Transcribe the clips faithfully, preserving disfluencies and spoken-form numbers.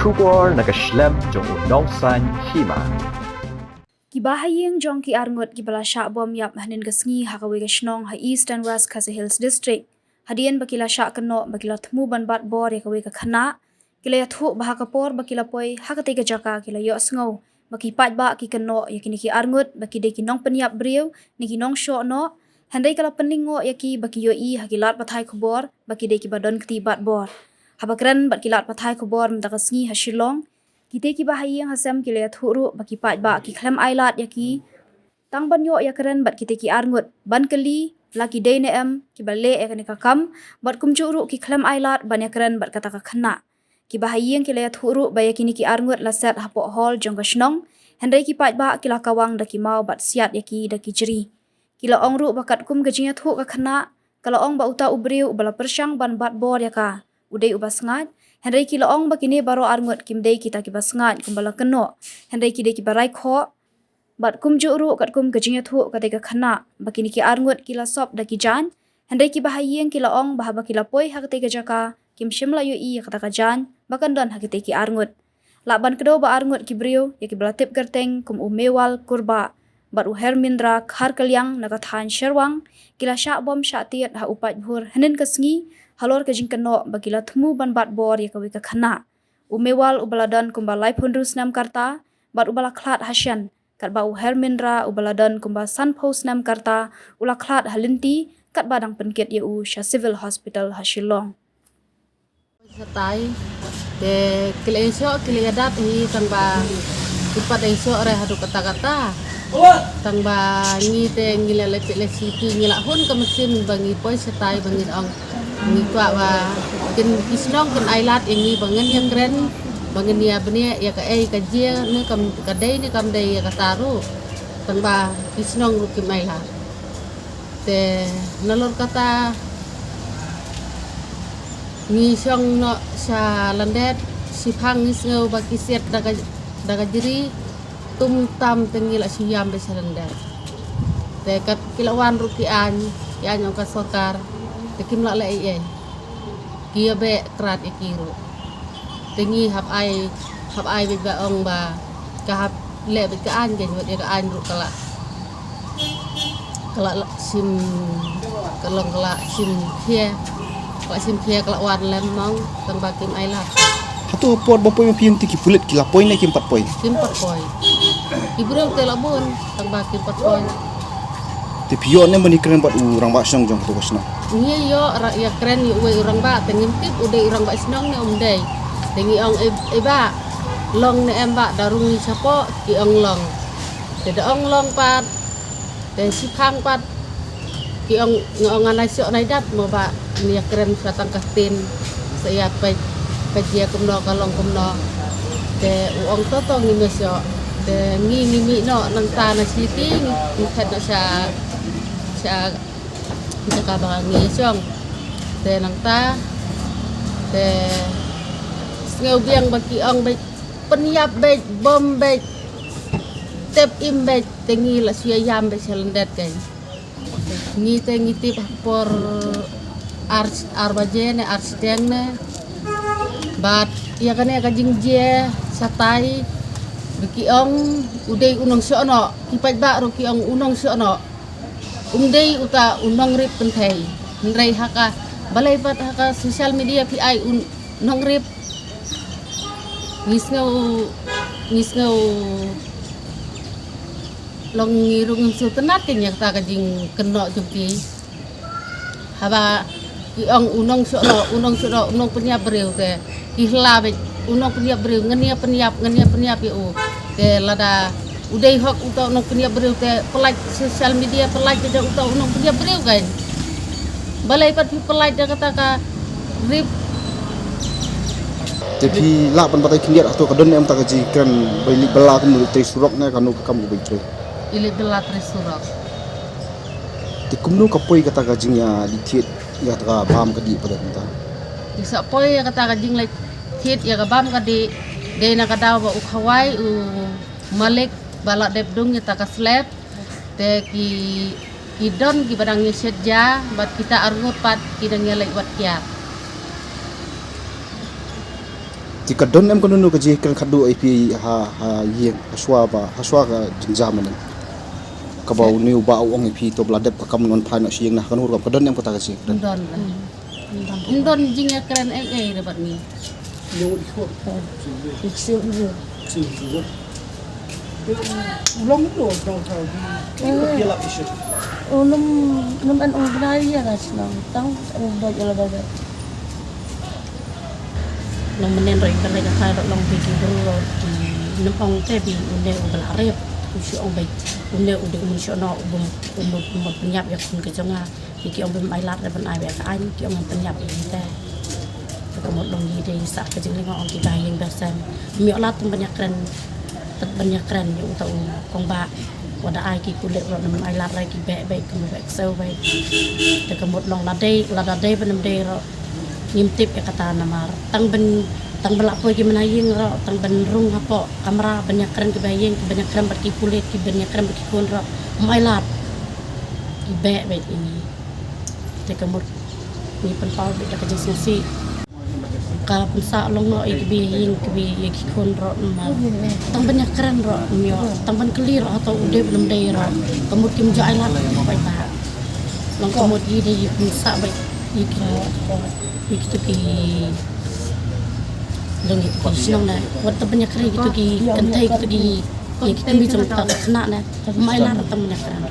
Khubor na ka shlem jong u nongsan hima. Ki bahaïing jong ki arngut kiba la shah bom ïap hynnin ka sngi ha kawei ka shnong ha East and West Khasi Hills District, hadien ba ki la shah kynnoh ba ki la thmu ban bat bor ïa kawei ka khynnah, ki la ïathuh ba ha ka por ba ki la poi ha katei ka jaka ki la ïohsngew ba ki paidbah ki kynnoh ïa kine ki arngut ba ki dei ki nongpynïap briew ne ki nongshohnoh, hynrei ka la pynlyngngoh ïa ki ba ki ïohi ha ki lad pathai khubor ba ki dei kiba don kti bat bor. Haba kren bad ki lad pathai khubor mynta ka sngi ha Shillong, kitei ki bahaïing hasem ki la ïathuh ruh ba ki paidbah ki khlem ailad ïa ki tang ban ïoh ïakren bad kitei ki arngut ban kylli la ki dei ne em kiba leh ïa kane ka kam, bad kumjuh ruh ki khlem ailad ban ïakren bad kata ka khynnah. Ki bahaïing ki la ïathuh ruh ba ïa kine ki arngut la set hapoh hall jong ka shnong, hynrei ki paidbah ki la kawang da ki maw bad siat ïa ki da ki jri. Ki la ong ruh ba katkum ka jingïathuh ka khynnah, ka la ong ba uta u briew uba la pyrshang ban bat bor ïa ka u dei uba sngaid, hynrei ki la ong ba kine baroh arngut kim dei kita kiba sngaid kumba la kynnoh, hynrei ki dei kiba rai khoh. Bad kumjuh ruh katkum ka jingïathuh katei ka khynnah ba kine ki arngut ki la sop da ki jaiñ, hynrei ki bahaïing ki la ong ba haba ki la poi ha katei ka jaka kim shym la ïohi ïa kata ka jaiñ ba kan don ha kitei ki arngut. Lah ban kdew ba arngut ki briew ïa kiba la tip kyrteng kum u Mewal Kurbah bad u Hermindra Kharkliang na ka thaiñ Sherwang, ki la shah bom shah tied ha u paidbhur hynnin ka sngi halor ka jingkynnoh ba ki la thmu ban bat bor ïa kawei ka khynnah. U Mewal uba la don kumba laiphew hynriew snem ka rta bad uba la khlad ha shen, katba u Hermindra uba la don kumba sanphew snem ka rta u la khlad ha lynti, katba dang pynkit ïa u sha Civil Hospital ha Shillong. Shatai, te ki la ïasoh, ki la ïadat hi tang ba ki pat ïasoh re haduh katta katta. Tang ba ngi te ngi la leit peit la city, ngi la hun ka machine ba ngi poi shatai ba ngin ong, ngi kwah ba kin ki shnong kin ailad ïa ngi ba ngin ïakren ba ngin ïa bniah ïa kaei ka jia ne kam, ka dei ne kam dei ïa kata ruh. Tang ba ki shnong ruh kim ailad. Te nalor kata ngi shong noh sha lyndet, shiphang ngi sngew ba ki siat da ka, da ka jri, tum tam te ngi la shu ïam beit sha lyndet. Te kat ki la wan ruh ki aiñ, ki aiñ ong ka sorkar, te kim lah leh ei ei. Ki ïa beh krat ïa ki ruh. Te ngi hap ai, hap ai beit ba ong ba ka hap leh beit ka aiñ, ka jingwat ïa ka aiñ ruh ka la, ka la, la shim, ka long ka la shim khia, ka la shim khia, ka la wan lem mong, tang ba kim ailad. Hato por ba poi ma phi te ki pulit ki la poi ne kim pat poi? Kim pat poi. Ki briew te la bun, tang ba kim pat poi. Te phi ïoh ne ban ïakren bad u rangbah shnong jong kato ka shnong? Ngi ïoh ra-, ïakren ïa uwei u rangbah, te ngim tip u dei u rangbah shnong ne um dei. Te ngi ong, "Ei, ei bah, long ne em bah, da rung ngi shapoh?" Ki ong long. Te da ong long pat, te shiphang pat ki ong, nga ong ngan ai shoh nai dat mo ba ngi ïakren sa tang ka ktien, sa ïa peit ka jia kumno, ka long kumno. Te u ong to to ngim ïa shoh. Te ngi ngi mih noh nangta na city, ngi, ngi phet noh sha, sha jaka ba ngi shong. Te nangta te sngew biang ba ki ong beit pynïap beit, bom beit, tep im beit, te ngi la shu ïa ïam beit sha lyndet kein. Ngi te ngi tip ha por ar, ar baje ne ar shiteng ne. Bad ïa kane ka jingjia shatai, ba ki ong u dei u nongshohnoh, ki paidbah ruh ki ong u nongshohnoh. Um dei uta u nongrip kynthei. Hynrei ha ka, balei pat ha ka social media phi ai u nongrip. Ngi sngew, ngi sngew long ngi rung sngewtynnat kein ïa kata ka jingkynnoh jong ki. Haba ki ong u nongshohnoh, u nongshohnoh, u nongpynïap briew te ki hla beit, u nongpynïap briew, ngan ïa pynïap, ngan ïa pynïap ïa u. Te lada u dei hok uta u nongpynïap briew te pyllait social media, pyllait da uta u nongpynïap briew kein. Balei pat phi pyllait da kata ka rip? Te phi lah ban batai khyndiat hato ka don em kata ka jingkren ba i leit bylla kumno, i trei surok ne kano ka kam kaba i trei? I leit bylla trei surok. Te kumno ka poi kata ka jingïaleit thied ïa kata ka bam ka dih pat mynta? I sa poi ïa kata ka jingleit thied ïa ka bam ka dih, dei na ka daw ba u khawai u malik ba la dep dung ïa kata ka slab, te ki, ki don kiba dang ïa shet ja, bad kita arngut pat ki dang ïa leit wad kiad. Te ka don em kano kano ka jingkren khatduh ïa phi ha, ha ïing, ha shuwa ba, ha shuwa ka jingjam ne? Kaba une u bah u ong ïa phi to ba la dep ka kam ngan phai noh sha ïing, na kano rukom ka don em kata ka jingkren? Ym don. Ym don jingïakren ei ei re bad ngi. U long u dor dor ka u di. Ïa la issue. U num, num an u bnai ïa la shnong tang u dor ïa la ba. Long mynnin ruh i ba lei ka thai ruh long ba ki bru ruh ki nym ong te ba une u ba la rep. U shu ong ba une u dei u mynshuwa noh u bym, u bym, u bym pynïap ïa khun ka jong nga. Ki, ki ong bym ai lad re ban ai ba ka aiñ, ki ong bym pynïap ïa te. Te ka mut long ngi dei sah ka jinglyngngoh ong ki ba ïing ba sem. Ym ïoh lad tang ban ïakren, tang ban ïakren ïa uta u kong bah. Wat da ai ki pulit ruh nym ai lad re ki beh beh ki beh ksew beh. Te ka mut long la dei, lada dei ban ym dei ruh. Ngim tip ïa kata namar tang ban, tang ban lah poi ki mynta ïing ruh, tang ban rung hapoh kamra ban ïakren ki ba ïing, ki ban ïakren bad ki pulit, ki ban ïakren bad ki khun ruh. Ym ai lad. Ki beh beh ini. Te ka mut ngi pynpaw beit da ka jingsngewsih. Ka pynsah lyngngoh ïa ki ba ïing ki ba ïa ki khun ruh namar tang ban ïakren ruh ym ïoh, tang ban kylli ruh hato u dei ne ym dei ruh. Ka mut kim ju ai lad ïa ki paidbah. Long ka mut ngi dei pynsah beit ïa ki, ïa kito ki, long ïa ki shnong ne. Wat tang ban ïakren ïa kito ki kynthei, kito ki, ïa kito ki jong ka khynnah ne. Ym ai lad tang ban ïakren.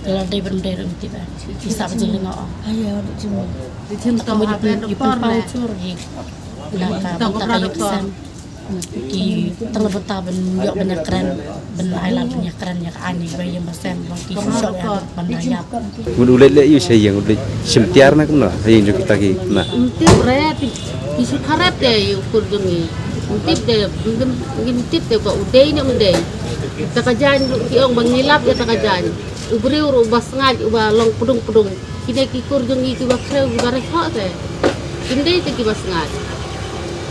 Lada dei ban ym dei ruh ym tip eh. Ki sah ka jinglyngngoh. Ai ïa, dei jingmut. Dei jingmut. Ka mut ïa pyn, ïa pynpaw jur ïa. Na ka bynta ka ïing ka sem. Ki tang na bynta ban ïoh ban ïakren, ban ai lad ban ïakren ïa ka aiñ ïa ki ba ïing ba sem, ba ki shu shoh ïa ban da ïap. Ngut u leit leit ïa u sha ïing, u leit shim tiar na kumno ha ïing jong kita ki na. Ym tip re, ki shu kharep te ïa u kur jong ngi. Ym tip te, ngim, ngim tip te ba u dei ne ym dei. Ta ka jaiñ ruh ki ong ba ngi lap ïa ta ka jaiñ. U briew ruh uba sngaid uba long pdung pdung. Kine ki kur jong ngi kiba khrew kiba rek hok te. Kim dei te kiba sngaid.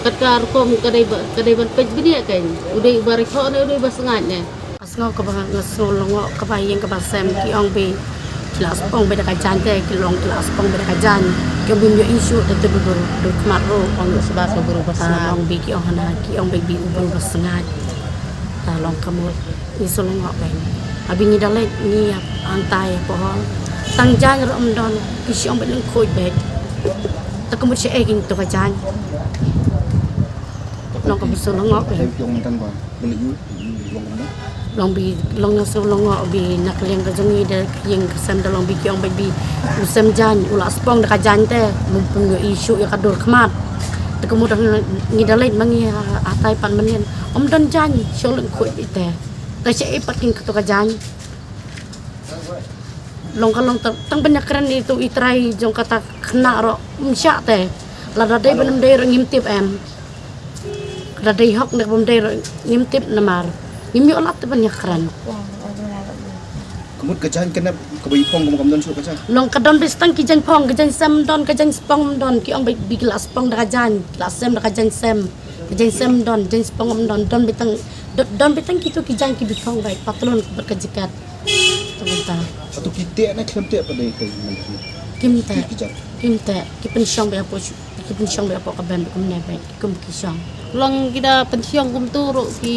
Kat ka rukom ka dei ba, ka dei ban peit bniah kein. U dei uba rek hok ne u dei uba sngaid ne. Ka sngew kaba nga sngew lyngngoh kaba ïing kaba sem ki ong ba ki la spong beit da ka jaiñ te, ki long ki la spong beit da ka jaiñ. Ki ong bym ïoh issue te te dur dur khmat ruh ong ïoh sba sba bru ba sngaid. Ong ba ki ong hana ki ong ba bi u bru ba sngaid. Ta long ka mut. Ngi shu lyngngoh beit. Abi ngi da leit ngi ïa hangtai ïa pohol. Tang jaiñ ruh ym don, ki shu ong beit lyngkhuid beit. Ta ka mut shaei kin to ka jaiñ. Long ka mut shu lyngngoh beit. Long bi, long nga shu lyngngoh bi na ka liang ka jong ngi da ka ïing ka sem da long bi ki ong beit bi u sem jaiñ u la spong da ka jaiñ te, mut pynïoh issue ïa ka dur khmat. Ta ka mut ngi da leit ma ngi ha, hatai pat mynnin. Ym don jaiñ, shu lyngkhuid beit te. Te shaei pat kin kato ka jaiñ. Long ka long tang, tang ban ïakren ïa uto i trai jong kata ka khynnah ruh ym shah te. Lada dei ban ym dei ruh ngim tip em. Lada dei hok ne ban ym dei ruh ngim tip namar ngim ïoh lad te ban ïakren. Ka mut ka jaiñ kane kaba i phong ka mut kam don shuh ka jaiñ. Long ka don beit tang ki jaiñ phong, ka jaiñ sem ym don, ka jaiñ spong ym don, ki ong beit ba ki la spong da ka jaiñ, ki la sem da ka jaiñ sem. Ka jaiñ sem ym don, jaiñ spong ym don, don beit tang, don, don beit tang kito ki jaiñ kiba phong beit, patlun bad ka jaket. Te mynta. Hato ki teh ne khlem teh pat dei te mynta? Kim teh. Ki, ki jaiñ. Kim teh, ki pynshong beit hapoh, ki pynshong beit hapoh ka ben beit kumne beit, kum ki shong. Long ki da pynshong kumto ruh ki,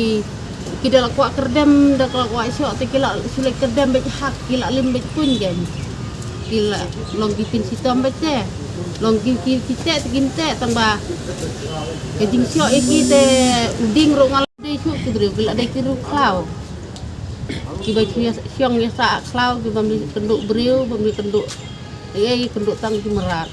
ki da la kwah kyrdem, da la kwah shoh te ki la shu leit kyrdem beit hak, ki la lim beit puñ kein. Ki la long ki pynshitom beit te. Long ki, ki, ki teh te kim teh tang ba ka jingshoh ïa ki te u ding ruh nga la dei shuh ki briew, ki la dei ki riew khlaw. Kiba shu ïa shong ïa sah khlaw, kiba mih kynduh briew, ba mih kynduh ei ei, kynduh tang ki mrad.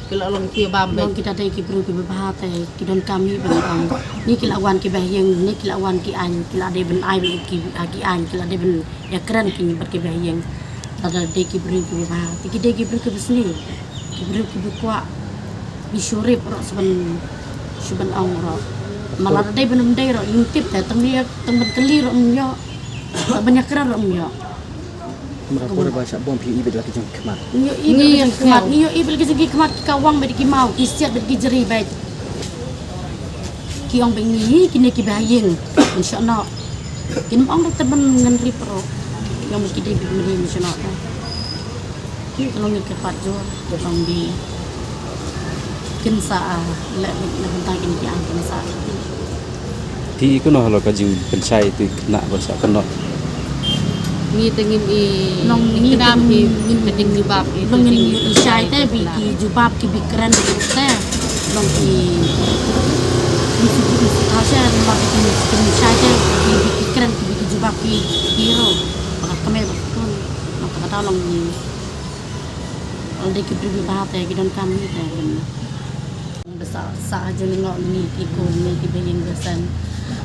Ki la long ki bam beit. Long ki da dei ki briew kiba bha te ki donkam hi ban ong. Ni ki la wan ki ba ïing, ni ki la wan ki aiñ, ki la dei ban ai ki, ki aiñ, ki la dei ban ïakren ki bad ki ba ïing. Lada dei ki briew kiba bha, te ki dei ki briew kiba sniew. Ki briew kiba kwah. Ngi shu rep ruh shu ban, shu ban ong ruh. Ma lada dei ban ym dei ruh, ym tip te, tang ban, tang ban kylli ruh ym ïoh. Tang ban ïakren ruh ym ïoh. Mara por ba shah bom phi ïohi beit la ki jong khmat. Ngi ïohi beit la ki jong khmat, ngi ïohi beit la ki jong ki khmat ki kawang beit ki maw, ki siat beit ki jri beit. Ki ong beit ngi hi kine ki ba ïing. Ngi shoh noh. Kin ym ong ruh te ban ngan rep ruh. Ki ong beit ki dei beit ngi hi ngi shoh noh. Ki long ngi kyrpad jur, ki ong beit. Kin sa, ah, leh beit na bynta kine ki aiñ kin sa. Te i kano halor ka jingpynshai te khynnah ba shah kynnoh? Ngi te ngin i Long ngi kdam te i ngin ka jingjubab i long ngin i shai te beit ki jubab ki beit kren te. Long ki ki su ki su ta sha long ki ki shai te ki beit ki kren ki beit ki jubab ki ki ro. Ba ka kmie ba ka khun. Ba ka ta long ngi. Ol dei ki briew ba te ki donkam ngi te. Ba sa sa ha jong ngi ngi ki khun ngi ki ba ïing ba sem.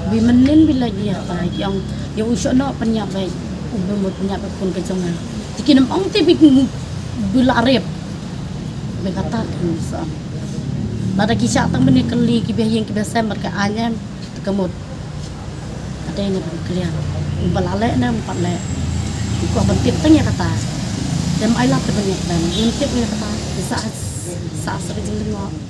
Bi mynnin bi la ïa ba ïong ïa u shoh noh pynïap ba u ba mut pynïap ba khun ka jong nga. Te ki nym ong te bi bi la rep. Ba kata kan sa. Lada ki shah tang mynne kylli ki ba ïing ki ba sem bad ka aiñ em te ka mut. Ka dei ne ba clear. Ba la leh ne ba pat leh. Ko ban tip tang ïa kata. Te ai lap te ban ïa kata. Ban tip ïa kata. Sa sa sa ka jinglyngngoh.